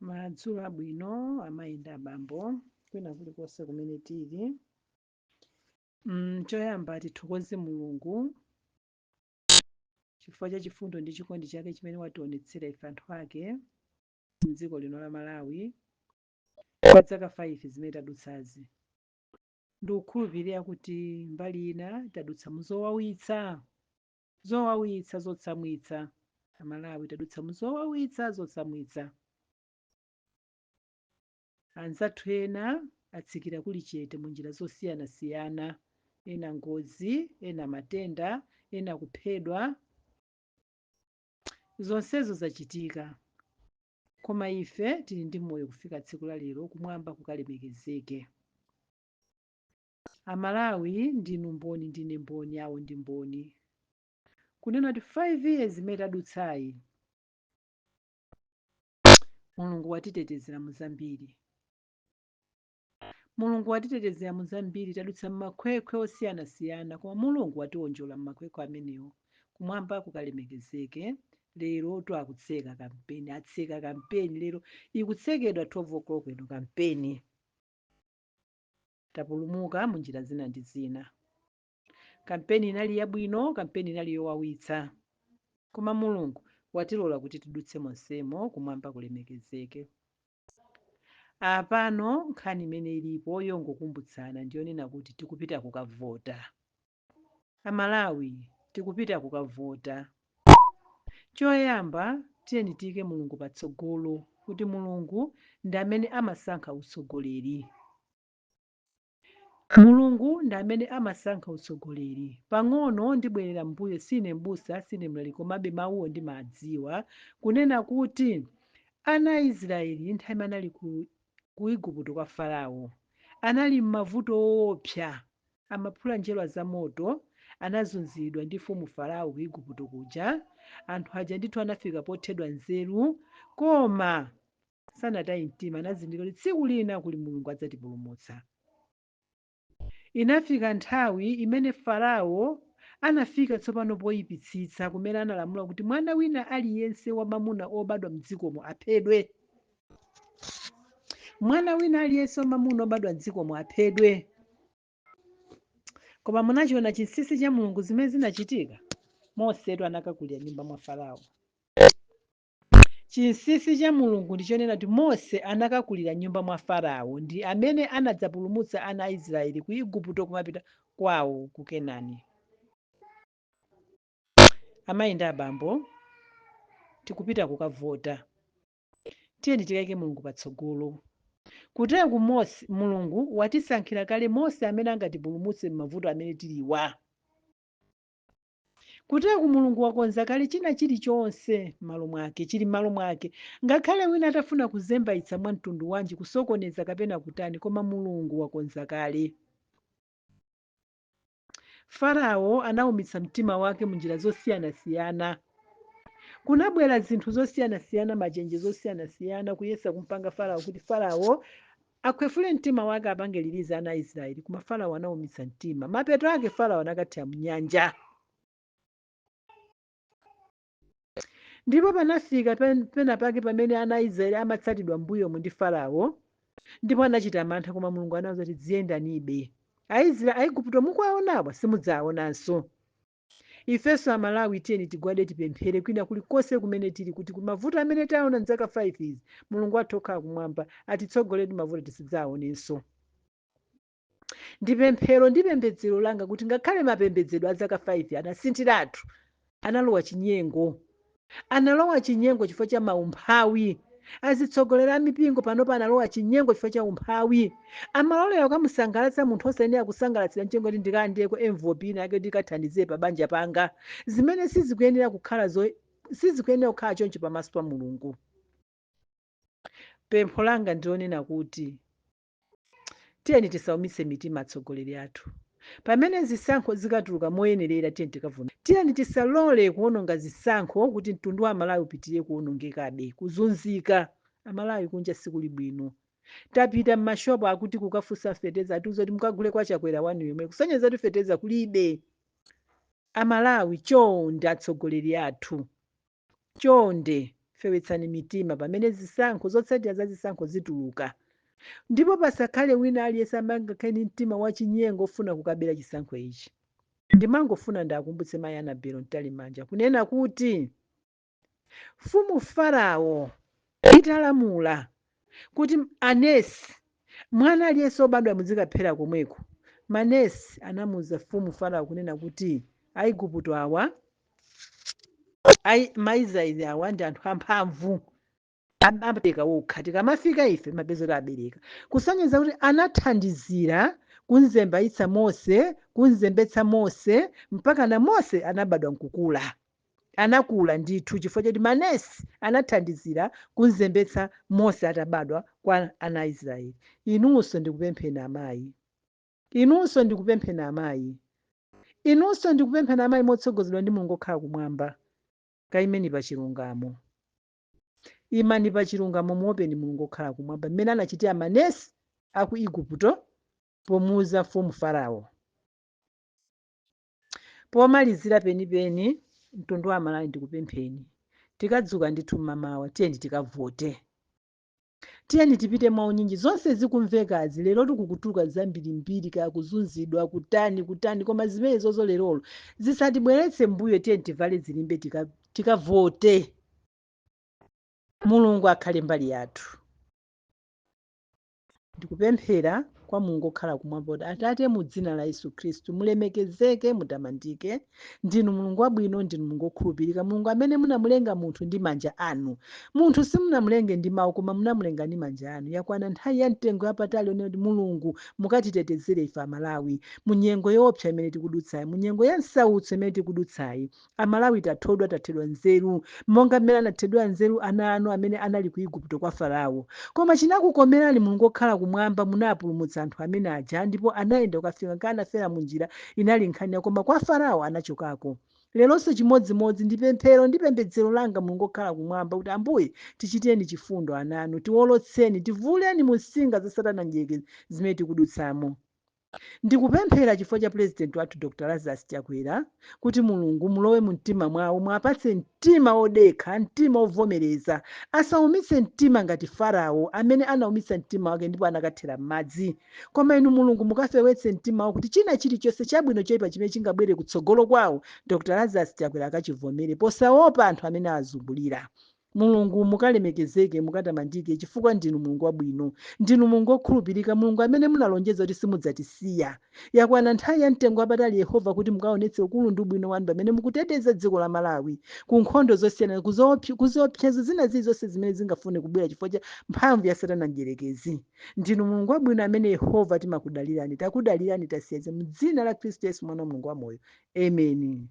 Madzulo abwino amayi ndi abambo kwina kulikonse kumene tili. Choyamba tithokoze Mulungu chifukwa cha chifundo ndi chikondi chake chimene wationetsera ife anthu ake mdziko lino la Malawi kwa zaka 5 zimene tadutsazi. Ndikukhulupirira kuti mbali ina tadutsa muzowawitsa, zowawitsa zotsamwitsa. Amalawi tadutsa muzowawitsa zotsamwitsa. Anzathu ena atsikira kuli chete mu njira zosiyanasiyana, ena ngozi, ena matenda, ena kuphedwa. Zonsezo zachitika, koma ife tili ndi moyo kufika tsiku la lero, kumwamba kukalemekezeke. Amalawi ndinu mboni, ndine mboni, awo ndi mboni kunena kuti 5 years imene tadutsayi Mulungu watitetezera mu zambiri. Mulungu watitetezera mu zambiri. Tadutsa m'makhwekhwe osiyanasiyana, koma Mulungu watiwonjola m'makhwekhwe amenewo. Kumwamba kukalemekezeke. Lero akutseka kampeni, atseka kampeni lero, ikutsekedwa 12 o'clock ino kampeni. Tapulumuka mu njira zina ndi zina. Kampeni inali yabwino, kampeni inali yowawitsa, koma Mulungu watilola kuti tidutse monsemo, kumwamba kulemekezeke. Apano nkhani imene ilipo yongokumbutsana ndiyonena kuti tikupita kukavota. Amalawi tikupita kukavota. Choyamba tiyeni tiyike Mulungu patsogolo kuti Mulungu ndi amene amasankha utsogoleri. Mulungu ndi amene amasankha utsogoleri. Pang'ono ndibwerera m'mbuyo, sine m'busa, sine mlaliki, komabe mawuwo ndimadziwa, kunena kuti ana a Israeli nthawi imene anali ku Igupto kwa Farao, anali m'mavuto oopsa, amaphula njerwa zamoto, anazunzidwa ndi mfumu Farao ku Igupto kuja, anthu aja ndithu anafika pothedwa nzeru, koma sanataye mtima, anazindikira kuti tsiku lina kuli Mulungu adzatipulumutsa. Inafika nthawi imene Farao anafika tsopano poyipitsitsa, kumene analamula kuti mwana wina aliyense wamamuna obadwa mdzikomo aphedwe. Mwana wina aliyense wamamuna obadwa mdzikomo aphedwe. Koma munachiona chinsinsi cha Mulungu zimene zinachitika? Mosetu anakakulira nyumba mwa Farao. Chinsinsi cha Mulungu ndi chonena kuti Mose anakakulira m'nyumba mwa Farao ndi amene anadzapulumutsa ana a Israeli ku Igupto kumapita kwawo ku Kenani. Amayi ndi abambo, tikupita kukavota. Tiyeni tikaike Mulungu patsogolo. Kuteku Mose, Mulungu watisankhira kale Mose amene angatipulumutse m'mavuto amene tiliwa. Kuteku Mulungu wakonza kale china chilichonse m'malo mwake, chili m'malo mwake. Ngakhale wina atafuna kuzembaitsa mwa mtundu wanji, kusokoneza kapena kutani, koma Mulungu wakonza kale. Farao anaumitsa mtima wake munjira zosiyanasiyana. Kunabwera zinthu zosiyanasiyana, machenjezo osiyanasiyana, kuyesa kumpanga Farao kuti Farao akhwefule mtima wake apange release ana a Israeli, koma Farao anaumitsa mtima. Mapeto ake Farao anakathera mnyanja. Ndipo panafika pena pake pamene ana a Israeli amatsatidwa m'mbuyomu ndi Farao, ndipo anachita mantha, koma Mulungu anawauza kuti dziyendanibe. Aigupto mukuwaonawa simudzawaonanso. Ifenso a Malawi tiyeni tigwade tipemphere kwina kulikonse kumene tili kuti ku mavuto amene taona mdzaka 5 izi Mulungu wathu okhala kumwamba atitsogolere kuti mavuto tisidzaonenso. Ndi pemphero ndi pembedzero langa kuti ngakhale mapembedzedwe a zaka 5 anasinthiratu, analowa chinyengo. Analowa chinyengo chifukwa cha maumphawi. Azitsogoleri a mipingo panopa analowa chinyengo chifukwa cha umphawi. Amalolera kukamusangalatsa munthu osayenera kusangalatsidwa ncholinga kuti ndikalandireko envelope ina yake kuti ikathandizire pa banja panga, zimene sizikuyenera kukhala zo sizikuyenera kukhala choncho pamaso pa Mulungu. Pempho langa ndi lonena kuti Tiyeni tisaumitse mitima atsogoleri athu. Pamene zisankho zikatuluka moyenerera tiyeni tikavomere. Tiyeni tisalole kuononga zisankho kuti mtundu wa Amalawi upitirire kuonongekabe, kuzunzika. Amalawi kunja sikuli bwino. Tapita m'mashopu akuti kukafunsa fetereza atiuza kuti mukagule kwa Chakwera wanu yemwe kusonyeza kuti fetereza kulibe. Amalawi chonde atsogoleri athu chonde. Fewetsani mitima pamene zisankho zotsatira za zisankho zituluka, ndipo pasakhale wina aliyense amene angakhale ndi mtima wachinyengo ofuna kukabera chisankho ichi. Ndimangofuna ndakumbutse mayi Annabel Mtalimanja kunena kuti mfumu Farao italamula kuti anesi, mwana aliyense obadwa muzikaphera komweko, manesi anamuza mfumu Farao kunena kuti Aigupto awa, Maisraeli awa ndi anthu amphamvu, abereka wokha, tikamafika ife mapeza kuti abereka. Kusonyeza kuti anathandizira kunzembaitsa Mose, kunzembetsa Mose, mpaka na Mose anabadwa nkukula, anakula ndithu, chifukwa choti manesi anathandizira kunzembetsa Mose atabadwa kwa ana a Israeli. Inunso ndikupempheni amayi, inunso ndikupempheni amayi, inunso ndikupempheni amayi, motsogozedwa ndi Mulungu okhala kumwamba, kayimeni pa chilungamo, imani pa chilungamo, muopeni Mulungu okhala kumwamba, mmene anachitira manesi aku Igupto pomuuza mfumu Farao. Pomalizira penipeni, mtundu wa Malawi, ndikupempheni, tikadzuka ndithu mmamawa, tiyeni tikavote, tiyeni tipite mwaunyinji. Zonse zikumvekazi lero, tikukutuluka zambirimbiri, kaya kuzunzidwa kutani kutani, koma zimene zozo lerolo zisatibweretse mbuyo. Tiyeni tivale zilimbe, tikavote. Mulungu akhale mbali yathu. Ndikupemphera kwa Mulungu okhala kumwamba kuti Atate, mu dzina la Yesu Khristu, mulemekezeke, mutamandike. Ndinu Mulungu wabwino, ndinu Mulungu wokhulupirika, Mulungu amene munamulenga munthu ndi manja anu. Munthu simunamulenge ndi mawu, koma munamulenga ndi manja anu. Yakwana nthawi ya mtengo yapatali yonena kuti Mulungu mukatitetezere ife Amalawi mu nyengo yoopsa imene tikudutsayi, mu nyengo ya msautso imene tikudutsayi. Amalawi tathodwa, tathedwa nzeru, monga mmene anathedwa nzeru ana anu amene anali ku Igupto kwa Farao. Koma chinakukomerani, Mulungu okhala kumwamba, munapulumutsa anthu amene aja, ndipo anayenda kukafika, nkanafera munjira, inali nkhani, koma kwa Farao anachokako. Leronso chimodzimodzi, ndi pemphero ndi pembedzero langa, Mulungu okhala kumwamba, kuti Ambuye tichiteni chifundo ana anu, tiwolotseni, tivuleni mu nsinga za Satana mdierekezi zimene tikudutsamo. Ndikupemphera chifukwa cha Purezidenti wathu Dr Lazarus Chakwera, kuti Mulungu mulowe mu mtima mwawo, mwapatse mtima wodekha, mtima wovomereza, asaumitse mtima ngati Farao amene anaumitsa mtima wake ndipo anakathera m'madzi. Koma inu Mulungu mukafewetse mtima wawo, kuti china chilichonse, chabwino, choyipa, chimene chingabwere kutsogolo kwawo, Dr Lazarus Chakwera akachivomere posaopa anthu amene azungulira. Mulungu mukalemekezeke, mukatamandike, chifukwa ndinu Mulungu wabwino, ndinu Mulungu wokhulupirika, Mulungu amene munalonjeza kuti simudzatisiya. Yakwana nthawi ya mtengo wapatali, Yehova, kuti mukaonetse ukulu ndi ubwino wanu pamene mukuteteza dziko la Malawi ku nkhondo zosiyana, kuziopsezo zina zilizonse zimene zingafune kubwera chifukwa cha mphamvu ya Satana mdierekezi. Ndinu Mulungu wabwino amene, Yehova, timakudalirani, takudalirani, tasiyeza mu dzina la Khristu Yesu, mwana wa Mulungu wamoyo, ameni.